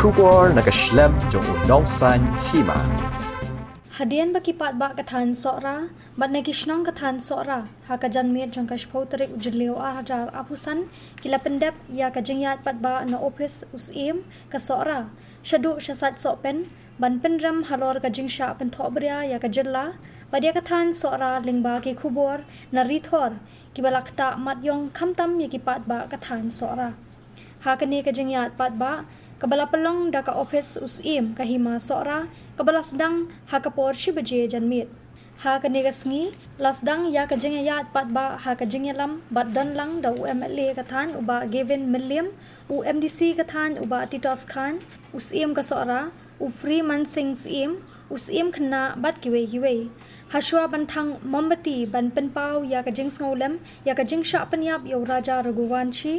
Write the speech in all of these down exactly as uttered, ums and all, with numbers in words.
Khubor na ka shlem jong u nongsan hima. Hadien ba ki paidbah ka thaiñ Sohra bad na ki shnong ka thaiñ Sohra ha ka janmiet jong ka shiphew tarik u Jylliew ar hajar arphew san ki la pyndep ïa ka jingïaid paidbah na ophis u Syiem ka Sohra shaduh sha sait Sohpen ban pynrem halor ka jingshah pynthohbria ïa ka jylla bad ïa ka thaiñ Sohra lyngba ki khubor na Ri Thor kiba la ktah mat ïong khamtam ïa ki paidbah ka thaiñ Sohra. Ha kane ka jingïaid paidbah kaba la pynlong da ka ophis u Syiem ka hima Sohra kaba la sdang ha ka por shi baje janmiet. Ha kane ka sngi la sdang ïa ka jingïaid paidbah ha ka jingïalam bad don lang da u M L A ka thaiñ u Bah Gavin Mylliem, u M D C ka thaiñ u Bah Titos Chyne, u Syiem ka Sohra u Freeman Singh Syiem, u Syiem Khynnah bad kiwei kiwei. Hashwa ban thang mombati ban pynpaw ïa ka jingsngewlem ïa ka jingshah pynïap ïa u Raja Raghuvanshi,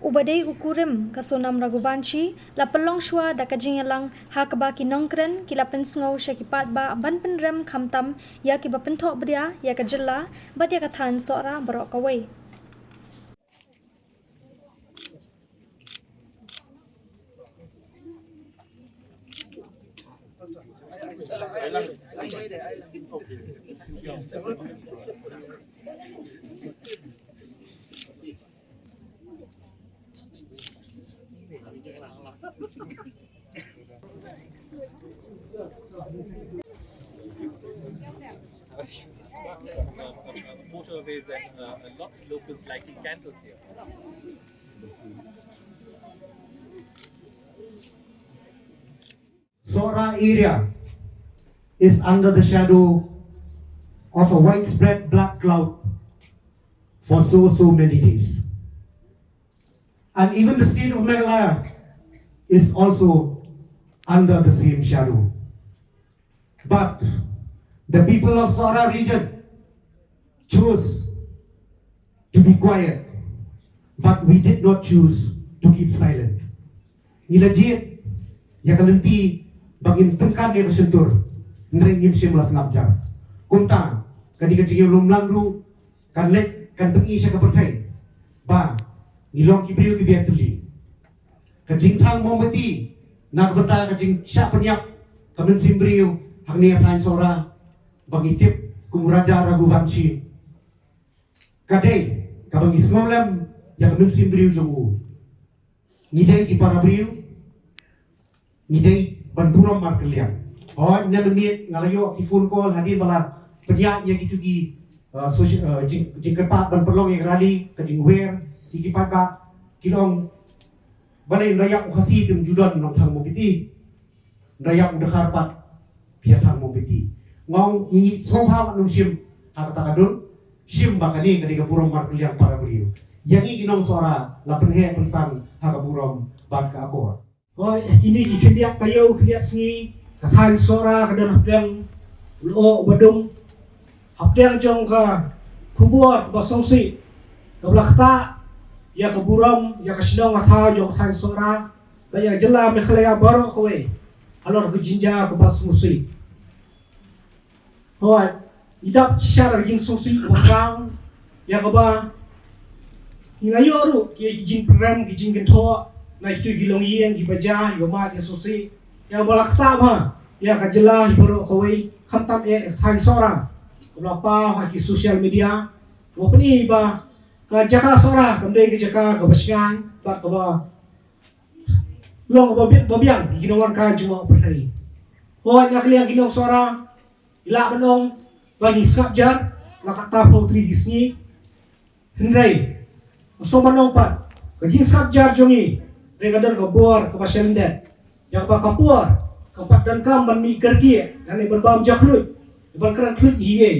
uba dei u kurim ka Sonam Raghuvanshi, la pynlong shwa da ka jingïalang ha kaba ki nongkren ki la pynsngew sha ki paidbah ban pynrem khamtam ïa kiba pynthohbria ïa ka jylla bad ïa ka thaiñ Sohra baroh kawei. Motorways and uh, lots of locals lighting candles here. Sohra area is under the shadow of a widespread black cloud for so, so many days. And even the state of Meghalaya is also under the same shadow. But the people of Sohra region chose to be quiet, but we did not choose to keep silent. Ngi la jied ïa ka lynti ba ngin tyngkan ïa ka shyntur, hynrei ngim shym la sngap jar. Kumta ka dei ka jingïalum lang ruh kan leit kan pyni sha ka pyrthei ba ngi long ki briew kiba ïatylli. Ka jingthang mombati na ka bynta ka jingshah pynïap ka mynsiem briew hangne ha thaiñ Sohra ba ngi tip kum u Raja Raghuvanshi. Ka dei kaba ngi sngewlem ïa ka mynsiem briew jong u. Ngi dei ki para briew, ngi dei ban burom markylliang. Hooid, na mynmiet nga la ïoh ki phone call hadien ba la pynïaid ïa kitu ki, uh, soci-, uh, jing, jingkyrpad ban pynlong ïa ka rally, ka jingwer ïa ki paidbah, ki long, balei ynda ïap u Khasi te ym ju don nongthang mombati. Ynda ïap u dkhar pat phi ïa thang mombati. Nga ong i sngewbha wat nym shim ha kata ka dur, shim ba kane ka dei ka burom markylliang para briew. Ïa ngi ki nong Sohra la pynheh pynsan ha ka burom bad ka akor. Hooid, kine ki khyndiat taïew khyndiat sngi ka thaiñ Sohra ka don hapdeng u lyoh uba dum, hapdeng jong ka khubor kaba sngewsih kaba la ktah ïa ka burom ïa ka shnong ka thaw jong ka thaiñ Sohra bad ïa ka jylla Meghalaya baroh kawei halor ka jingjia kaba sngewsih. Hooid, ngi dap shisha da ka jingsngewsih kaba khraw ïa kaba ngi la ïoh ruh ki jingpynrem ki jingkynthoh na kitu ki longïing kiba jia ïa ka mad ka sngewsih ïa kaba la ktah bha ïa ka jylla hi baroh kawei, khamtam eh thaiñ Sohra kaba la paw ha ki social media kaba pyni ba ka jaka Sohra kam dei ka jaka kaba shngaiñ bad kaba long kaba bit ba biang ïa ki nongwan ka jong u pyrthei. Hooid, na ka liang ki nong Sohra ngi lah ban ong ba ngi sngap jar la kata phew tylli ki sngi. Hynrei nga sngewbha ban ong pat ka jingsngap jar jong ngi hynrei ka don ka bor kaba sha lyndet. Ïa kaba ka por ka pat donkam ban mih kyrkieh lane ban bam jakhluit ban kren khluit hi ei.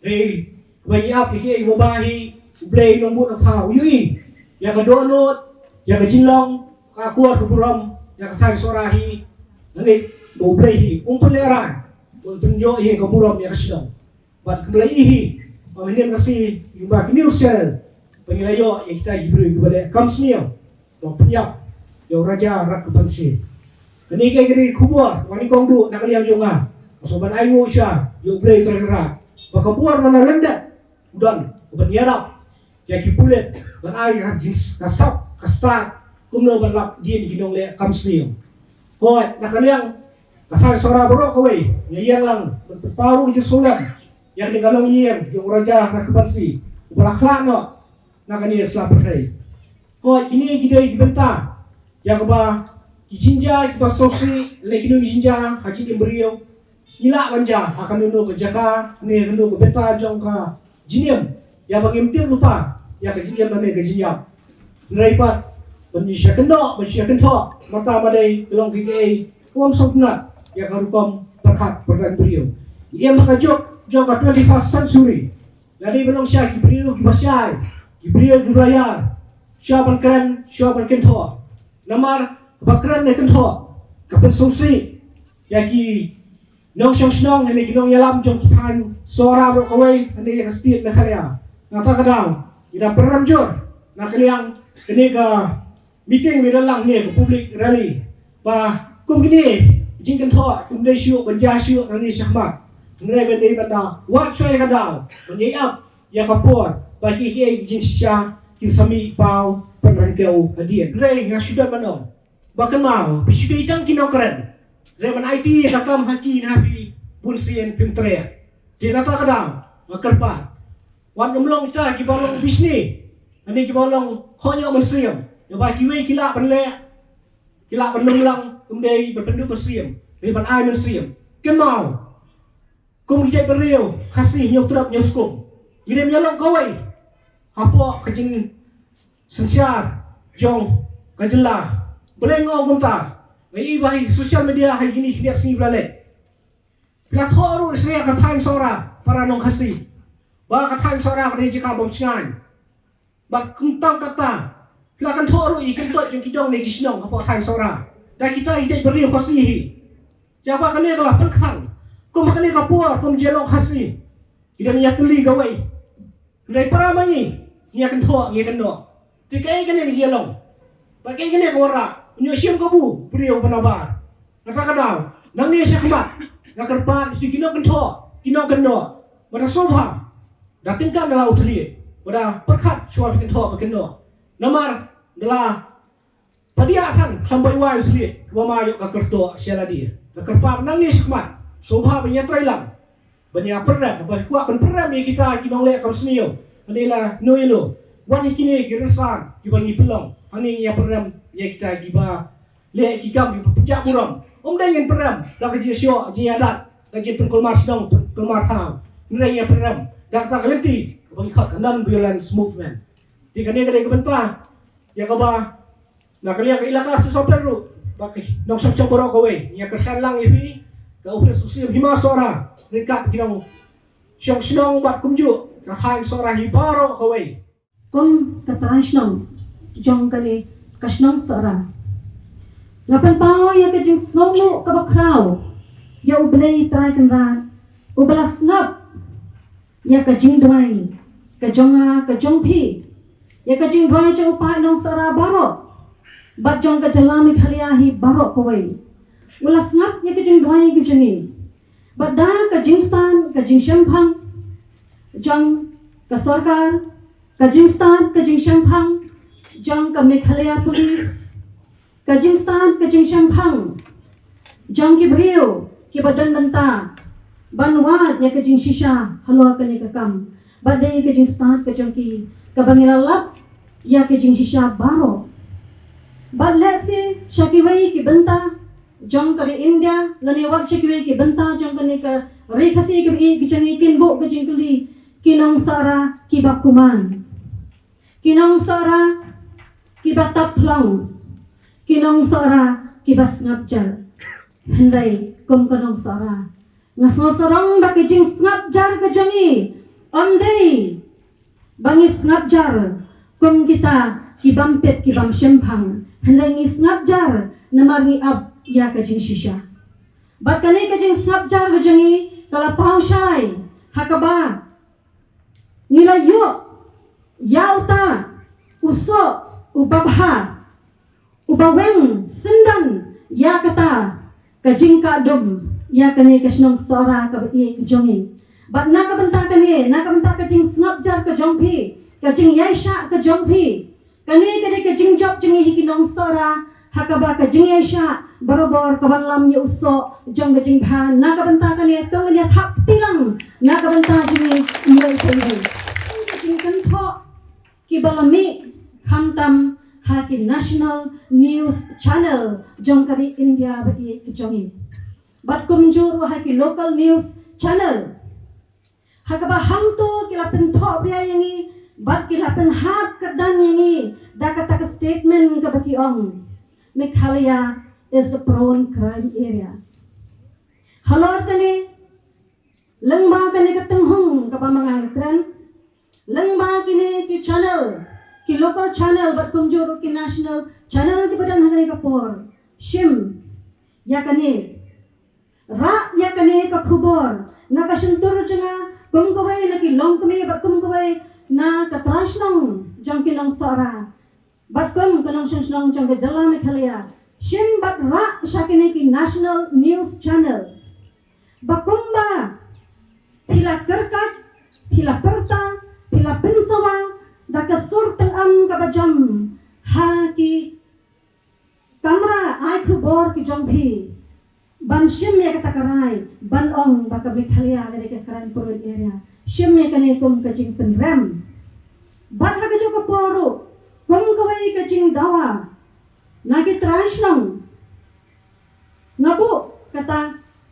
Hynrei ba ngi ap ïa kiei kiba bha hi U Blei Nongbuh Nongthaw u ïohi ïa ka dohnud, ïa ka jinglong, ka akor ka burom ïa ka thaiñ Sohra hi. Lane ba U Blei hi um pynlehrain, um pynïoh hi ka burom ïa ka shnong. Bad kumba la ïohi hi ba mynnin ka sngi ïa ba ka news channel ba ngi la ïoh ïa kita ki briew kiba leh kam sniew ba pynïap ïa u Raja Raghuvanshi. Kane ka dei ka khubor ba nyngkong duh na ka liang jong nga. Nga sngewbha ban ai nguh sha ïa U Blei Trai Kynrad ba ka bor ba na lyndet u don ban ïarap ïa ki pulit ban ai ka jing ka sap ka stad kumno ban lap dien ki nongleh kam sniew. Hooid, na ka liang ka thaiñ Sohra baroh kawei, nga ïeng lang ban pynpaw ruh ka jingsngewlem ïa kane ka longïing jong u Raja Rakhe Pansi uba la khlad noh na kane ka sla pyrthei. Hooid, kine ki dei ki bynta ïa kaba ki jingjia kiba sngewsih lane ki nongjingjia ha jingim briew ngi lah ban jia ha kano kano ka jaka ne kano ka bynta jong ka jingim, ïa ba ngim tip lypa ïa ka jingim lane ka jingïap. Hynrei pat ban ïa kynnoh, ban ïa kynthoh, mynta ma dei ka long kiei kiei, ym sngewtynnat ïa ka rukom pyrkhat pyrdan briew. Ïa ma ka juk jong ka twenty-first century, la dei ban long sha ki briew kiba shai, ki briew kiba la ïar, sha ban kren, sha ban kynthoh. Namar ba kren ne kynthoh ka pynsngewsih ïa ki nongshong shnong ne ki nongïalam jong ki thaiñ Sohra baroh kawei ne ïa ka state Meghalaya. Na kata ka daw ngi da pynrem jur na ka liang kane ka meeting, ba don lang ne ka public rally, ba kum kine jingkynthoh ym dei shuh ban jia shuh nangne shakhmat. Hynrei ba dei ban da wad shuwa ïa ka daw ban ïa ap ïa ka por ba kiei kiei ki jingshisha kin sa mih paw pynrangkew hadien. Hynrei nga shu don ban ong ba kynmaw, phi shu dei tang ki nongkren. Hynrei ban aiti ïa ka kam ha ki ne ha phi, bun sien phim treh. Te na kata ka daw nga kyrpad, wat nym long kita kiba long bishni, ani kiba long hok ñiuh mynsiem, ïa ba kiwei ki lah ban leh, ki lah ban lum lang, ym dei ban pynduh mynsiem, dei ban ai mynsiem. Kynmaw, kum ki jaitbynriew Khasi Hynñiewtrep Hynñiewskum, ngi dei ban ïalong kawei hapoh ka jingsynshar jong ka jylla. Balei nga ong kumta? Nga ïohi ba ha social media ha kine ki khyndiat sngi ba la leit, phi la thoh ruh ïa ka thaiñ Sohra para nong Khasi, ba ka thaiñ Sohra ka dei jaka bym shngaiñ. Bad kumta kata, phi la kynthoh ruh ïa ki kyntoit jong ki dong ne ki shnong hapoh thaiñ Sohra da kita ki jaitbynriew Khasi hi. Ïa ba kane ka la pynkhang, kum kane ka por kum jylliew Khasi, ki dang ïa tylli kawei. Hynrei para ma ngi, ngi ïa kynthoh, ngi ïa kynnoh. Te kaei kane ka jylliew, ba kaei kane ka wanrah, u ñiuh shim kabu briew ba nabar. Kata ka daw nangne shakhmat nga kyrpad ïa ki nongkynthoh, ki nongkynnoh, ba da sngewbha da tyngkan da la u thylliej, ba da pyrkhat shuwa phi kynthoh ba kynnoh. Namar da la padiah than kham bad wai u thylliej, kaba ma ïoh ka kyrtoh sha lade. Nga kyrpad nangne shakhmat sngewbha ban ïa trei lang, ban ïa pynrem, ban kwah ban pynrem ïa kita ki nongleh kam sniew. Hangne la no ïa no, wat ïa kine ki rynsan kiba ngi pynlong, hangne ngi ïa pynrem ïa kita kiba leh ki kam kiba pynjah burom. Ym dei ngin pynrem da ka jingshoh jingïadat, da ka jingpynkulmar shnong pynkulmar thaw. Hynrei ngi ïa pynrem da kata ka lynti kaba ngi khot ka non violence movement. Te kane ka dei ka bynta ïa kaba na ka liang ka Elaka Sohra Sohpel ruh bad ki nongshong shnong baroh kawei, ngi ïa kyrshan lang ïa phi, ka ophis u Syiem Hima Sohra ryngkat ki nongshong shnong bad kumjuh ka thaiñ Sohra hi baroh kawei. Kum ka trai shnong jong kane ka shnong Sohra, nga pynpaw ïa ka jingsngewnguh kaba khraw ïa U Blei Trai Kynrad uba la sngap ïa ka jingduwai ka jong nga, ka jong phi, ïa ka jingduwai jong u paid nong Sohra baroh, bad jong ka jylla Meghalaya hi baroh kawei. U la sngap ïa ka jingduwai ka jong ngi. Bad da ka jingstad ka jingshemphang jong ka sorkar, ka jingstad ka jingshemphang jong ka Meghalaya Police, ka jingstad ka jingshemphang jong ki briew kiba don bynta ban wad ïa ka jingshisha halor kane ka kam, bad dei ka jingstad ka jong ki kaba ngi la lap ïa ka jingshisha baroh. Bad lehse sha kiwei ki bynta jong ka ri India lane wat sha kiwei ki bynta jong kane ka ri Khasi kaba ïeit ka jong ngi, kin buh ka jingkylli, ki nong Sohra kiba kuman, ki nong Sohra kiba tap thlong, ki nong Sohra kiba sngap jar. Hynrei kum ka nong Sohra, nga sngewsarong ba ka jingsngap jar ka jong ngi ym dei ba ngi sngap jar kum kita ki bym tip ki bym shemphang, hynrei ngi sngap jar namar ngi ap ïa ka jingshisha. Bad kane ka jingsngap jar ka jong ngi ka la paw shai ha kaba ngi la ïoh ïa uta u soh uba bha, uba weng syndon ïa kata ka jingkah dum ïa kane ka shnong Sohra kaba ïeit ka jong ngi. Bad na ka bynta kane, na ka bynta ka jingsngap jar ka jong phi, ka jingïaishah ka jong phi, Kane ka dei ka jingjop jong ngi hi ki nong Sohra, ha kaba ka jingïaishah barabor ka wanlam ïa u soh jong ka jingbha. Na ka bynta kane to ngin ïa thap kti lang na ka bynta jong ngi ïa u President. Ka jingkynthoh kiba la mih khamtam ha ki national news channel jong ka ri India ba ïeit ka jong ngi, bad kumjuh ruh ha ki local news channel, ha kaba hangto ki la pynthohbria ïa ngi bad ki la pynhap kyrdan ïa ngi da kata ka statement kaba ki ong, Meghalaya is a prone crime area. Halor kane, lyngba kane ka tynghung kaba ma nga nga kren, lyngba kine ki channel, ki local channel bad kumjuh ruh ki national channel kiba don ha kane ka por, shim ïa kane, rah ïa kane ka khubor na ka shyntur jong nga kum kawei na ki longkmie bad kum kawei na ka trai shnong jong ki nong Sohra bad kum ka nongshong shnong jong ka jylla Meghalaya. Shim bad rah sha kine ki national news channel ba kumba phi la kyrkhat, phi la pyrta, phi la pynsawa da ka sur tyngam kaba jam ha ki kamra ai khubor ki jong phi, ban shim ïa kata ka rai ban ong ba ka Meghalaya ka dei ka crime prone area. Shim ïa kane kum ka jingpynrem. Bad ha kajuh ka por ruh kum kawei ka jingdawa na ki trai shnong, nga buh kata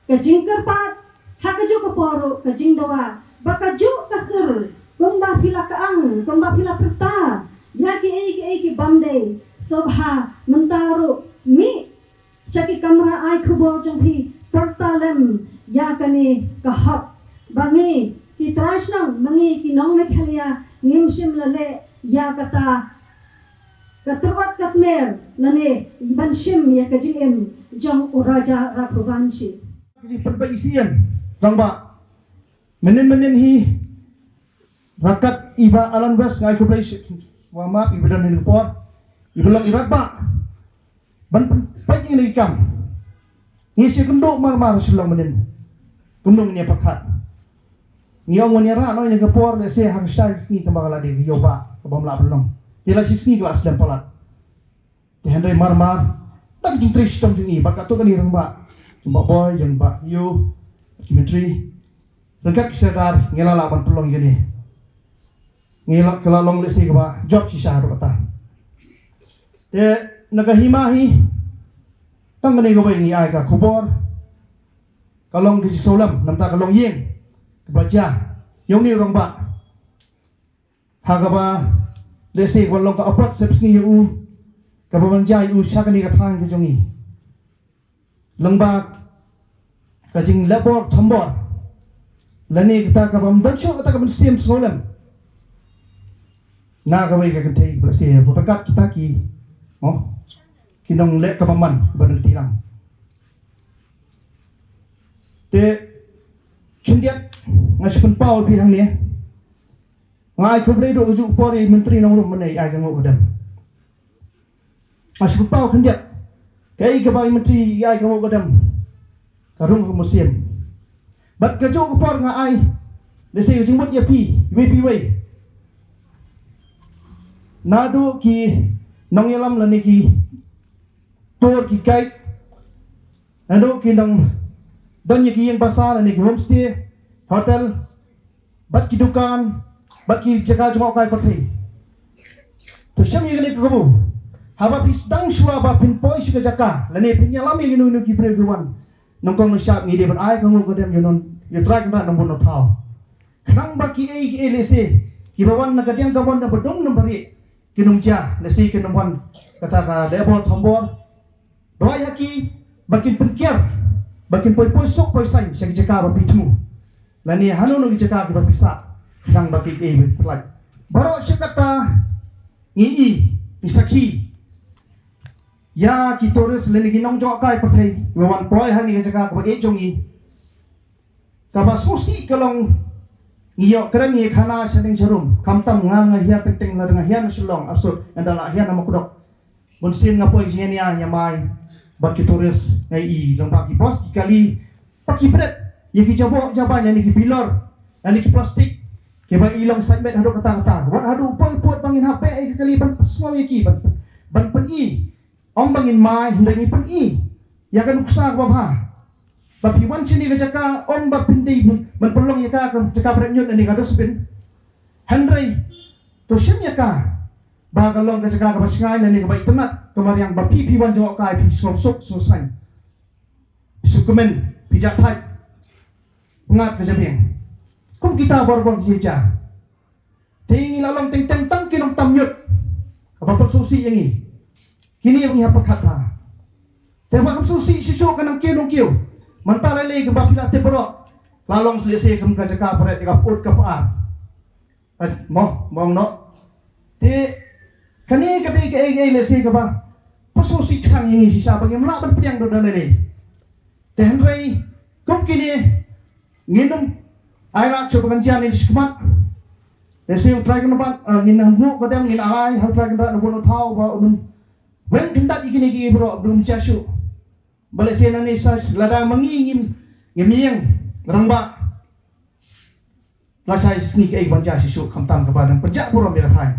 ka jingkyrpad ha kajuh ka por ruh ka jingdawa ba kajuh ka sur kumba phi la kyang, kumba phi la pyrta ïa kiei kiei ki bym dei, sngewbha mynta ruh mih sha ki kamra ai khubor jong phi, pyrta lem ïa kane ka hok ba ngi ki trai shnong, ba ngi ki nong Meghalaya ngim shym la leh ïa kata ka tyrwat ka smer lane ban shim ïa ka jingim jong u Raja Raghuvanshi. Ki pynbeit ïa sien, tang ba mynnin mynnin hi, ryngkat i Bah Alan West, nga ai khublei shibun, wa ma i ba don ha kane ka por, i ba long i rangbah ban pynbeit ïa kane ka kam. Ngi shu kynduh mar mar shu long mynnin. Kumno ngin ïa pyrkhat? Ngi ong ngin ïa rah noh ïa kane ka por, lehse ha ka shai sngi tang ba ka la dei ka ïoh ba ka bym lah ban long. Te la shi sngi ka la slem palat. Te hynrei mar mar da ka jingtrei shitom jong ngi bad katto katne rangbah, jong Bah Boi, jong Bah Ïew, ki myntri, ryngkat ki sordar, ngi la lah ban pynlong ïa kane. Ngi la, ka la long lehse kaba jop shisha ruh kata. Te na ka hima hi, tang kane kawei ngi ai ka khubor, ka long ka jingsngewlem, namar ka long ïing kaba jia ïa une u rangbah, ha kaba lehse ka long ka apot sepsngi ïa u, kaba ban jia ïa u sha kane ka thaiñ ka jong ngi. Lyngba ka jingleh bor thombor lane kata kaba ym don shuh kata ka mynsiem sngewlem na kawei ka kynthei, ba lehse ryngkat kita ki, oh, ki nongleh kaba man ba dang tilang. Te khyndiat nga shu pynpaw ïa phi hangne. Nga ai khublei duh kajuh ka por ïa i Myntri Nongrum mynne i ai ka nguh ka dem. Nga shu pynpaw khyndiat, kaei kaba i Myntri i ai ka nguh ka dem, ka rung ka mynsiem. Bad kajuh ka por nga ai, lehse ka jingmut ïa phi iwei pa iwei, naduh ki nongïalam lane ki tour, ki guide, naduh ki nongdon ïa ki ïing basa lane ki homestay, hotel, bad ki dukan, bad ki jaka jngohkai pyrthei. To shem ïa kane ka kabu, haba phi sdang shuwa ba phin poi sha ka jaka lane phin ïalam ïa kino kino ki briew ki wan, nyngkong nyngshap ngi dei ban ai ka nguh ka dem ïa u Trai Kynrad Nongbuh Nongthaw. Khnang ba kiei kiei lehse kiba wan na ka diang ka mon, na ba dum na ba rieh, kin ym jia, lehse kin ym wan kata ka leh bor thombor. Duwai ha ki ba kin pynker, ba kin poi poi suk poi saiñ sha ki jaka ba phi thmu, lane hano hano ki jaka kiba phi sah, khnang ba kiei kiei ba phi pynlait. Baroh shi katta ngi i, ngi sakhi ïa ki tourist lane ki nongjngohkai pyrthei kiba wan poi ha kane ka jaka kaba ïeit jong ngi. Kaba sngewsih ka long, ngi ïoh kren ngi khana shaneng sharum, khamtam nga, nga hiar teng teng, lada nga hiar na Shillong, arsut, ynda la hiar na Mawkdok, bunsien nga poi jingïania ïa mai bad ki tourist, nga i lyngba ki bos, ki kali, bad ki bret ïa ki jaboh jabaiñ, ïa ki bilor, ïa ki plastik, Kiba i long sait met haduh katta katta. Wat haduh poi put ba ngin hap beh ïa ka kali ban sngew ïa ki ban ban pyni. Ym ba ngin mai hynrei ngi pyni ïa ka nuksa kaba bha. Ba phi wan shane ka jaka ym ba phin dei ban pynlong ïa ka ka jaka bret ñiut lane ka dustbin. Hynrei to shim ïa ka ba ka long ka jaka kaba shngaiñ lane kaba itynnat ka mariang ba phi phi wan jngohkai phi sngewsuk sngewsaiñ. Sukmen phi jah thait. Ngat ka jabieng. Kum kita bor bor ki ja. Te ngi la long teng teng tang ki nongtam ñiut. Kaba pynsusi ïa ngi. Kine ngi hap pyrkhat ba. Te ba kam susi shisha ka nang kiew nong kiew. Mynta la lei kaba phi la tip baroh. La long lehse kam ka jaka bret ka put ka par. Mo mong no. Te kane ka dei ka ei ei lehse kaba pynsusi khang ïa ngi shisha ba ngim lah ban pdiang da lei. Te hynrei kum kine ngin ym ai lad shuh ba kan jia ne shikmat. Te shu trai kan bat ngin ym ngu ka dem ngin ai ha trai kan bat na bun thaw ba un weng kan dat ikine ki bro dum jia shuh. Ba lehse na ne sa lada ma ngi ngim ngim ïeng rangbah. La shai sngi ka ei ban jia shisha khamtam kaba dang pynjah burom ïa ka thaiñ.